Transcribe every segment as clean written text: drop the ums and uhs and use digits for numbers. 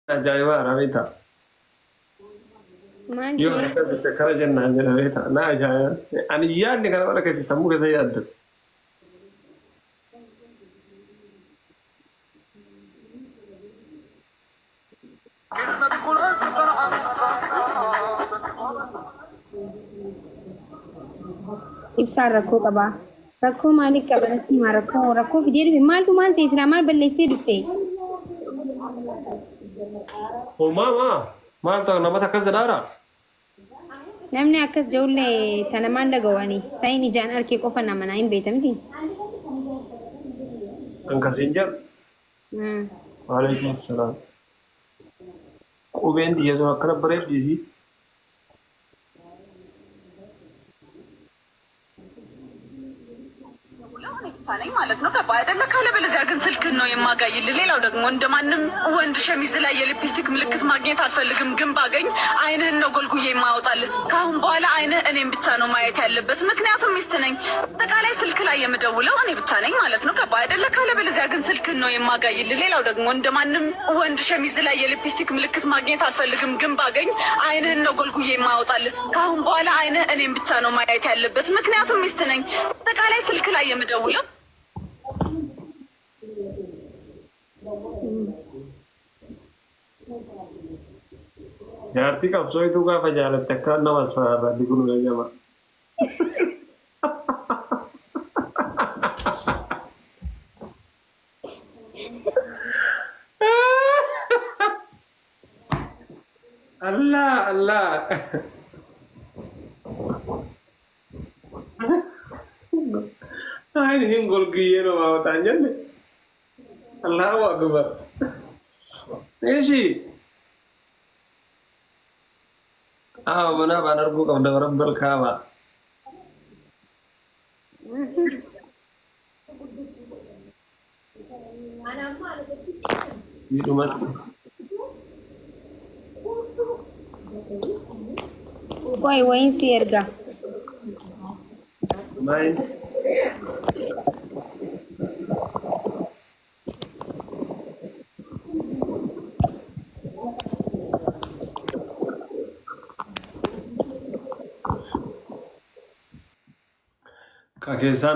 Ajaa'ibaa beektaa? Maal Yoo jee? Akkasitti akkana jennaan jedha beektaa? Na ajaa'iba. Ani yaadni kana bara keessa sammuu keessa yaaddu. Ibsaan rakkoo qabaa. Rakkoo maalii qaba natti himaa rakkoo fidee dhufe maaltu maal ta'e silaa maal balleessitee dhufte? Homaa maa? Maal ta'u namatti akkas jedhaara? Namni akkas jedhullee tana maal dhaga'u ta'in ijaan arkee qofa nama naa hin beekta miti. Kan kasiin jedhu. Waalaikum salaam. Qubeen xiyya sun akkana bareeddiisi. ብቻ ነኝ ማለት ነው። ገባ አይደለ? ካለበለዚያ ግን ስልክህን ነው የማጋይልህ። ሌላው ደግሞ እንደማንም ወንድ ሸሚዝ ላይ የሊፕስቲክ ምልክት ማግኘት አልፈልግም፣ ግን ባገኝ አይንህን ነው ጎልጉዬ የማወጣልህ። ከአሁን በኋላ አይንህ እኔን ብቻ ነው ማየት ያለበት፣ ምክንያቱም ሚስት ነኝ። አጠቃላይ ስልክ ላይ የምደውለው እኔ ብቻ ነኝ ማለት ነው። ገባ አይደለ? ካለበለዚያ ግን ስልክህን ነው የማጋይልህ። ሌላው ደግሞ እንደማንም ወንድ ሸሚዝ ላይ የሊፕስቲክ ምልክት ማግኘት አልፈልግም፣ ግን ባገኝ አይንህን ነው ጎልጉዬ የማወጣልህ። ከአሁን በኋላ አይንህ እኔን ብቻ ነው ማየት ያለበት፣ ምክንያቱም ሚስት ነኝ። አጠቃላይ ስልክ ላይ የምደውለው Jaartii qabsooyituu gaafa jaalatte akka nama asfaarraa kun eeyyama. Allah Allah. Ayni hin golgiyyee nama hawataan jenne. Allahu akbar. Eeshi. Ah, mana baan arguu qabda rabbal kaaba. Dhumatti. Qoy wayin si erga. Maal? Ka keessaa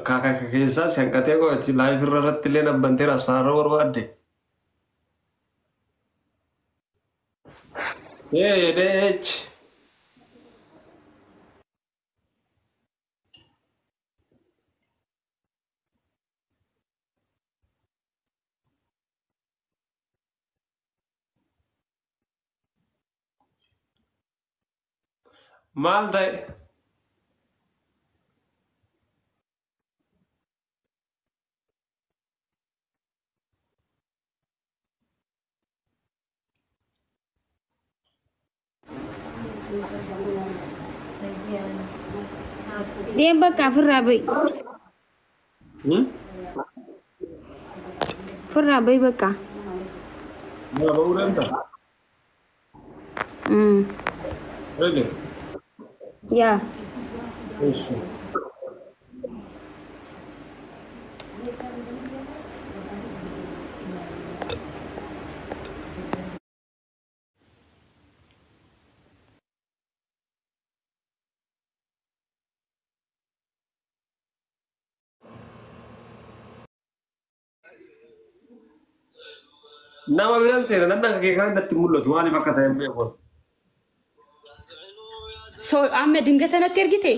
ka keessaa si hanqatee qo'achi live irra irratti illee nabbanteera asfaarra barbaadde. Ee Maal ta'e? Deem bakka ofirraa ba'i. Ofirraa ba'i bakka. Maa ba'uu danda'a? Really? Yaa. Eessu. Nama biraan seera namni akka kee kan natti mul'atu maaliif akka ta'e hin beeku. So amma dingata natti ergite?